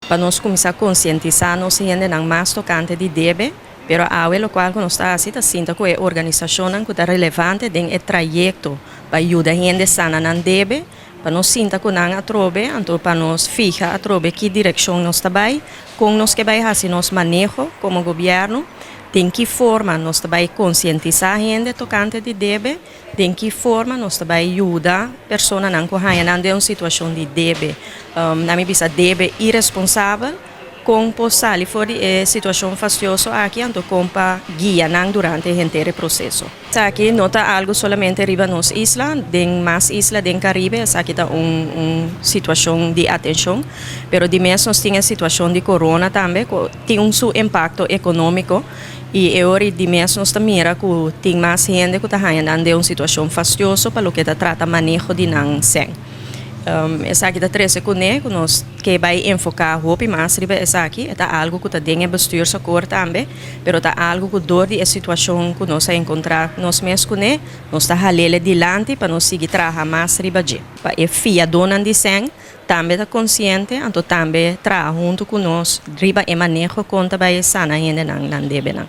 Pa nos kuminsá konsientisá nos hendenan mas tokante di debe, pero awe lokual ku nos ta hasi ta sinta ku e organisashonnan ku ta relevante den e trayekto pa yuda hende sana nan debe, pa nos sinta ku nan atrobe, anto pa nos fiha atrobe ki direkshon nos ta bai, kon nos ke bai hasi nos maneho komo gobièrnu, den ki forma nos ta bai konsientisá hende tokante di debe, den ki forma nos ta bai yuda personanan ku haña nan den un situashon di debe, nan mi bisa debe iresponsabel, kon por sali for di e situashon fastioso aki anto kon pa guia nan durante henter e proseso. Esaki no ta algu solamente riba nos isla, den mas isla den Karibe esaki ta un un situashon di atenshon, pero di mes nos tin e situashon di corona tambe ku tin un su impakto ekonómiko i e ora di mes nos ta mira ku tin mas hende ku ta haña nan den un situashon fastioso pa loke ta trata maneho di nan sèn. Esaki ta trese kuné ku nos ke bai enfoká hopi mas riba esaki. E ta algu ku ta den e bestuursakkoord tambe, pero ta algu ku dor di e situashon ku nos a enkontrá nos mes kuné, nos ta hal'é dilanti pa nos sigui traha mas riba dje. Pa e fiadónan di sèn tambe ta konsiente, anto tambe traha huntu ku nos riba e maneho kon ta bai sana hendenan nan debenan.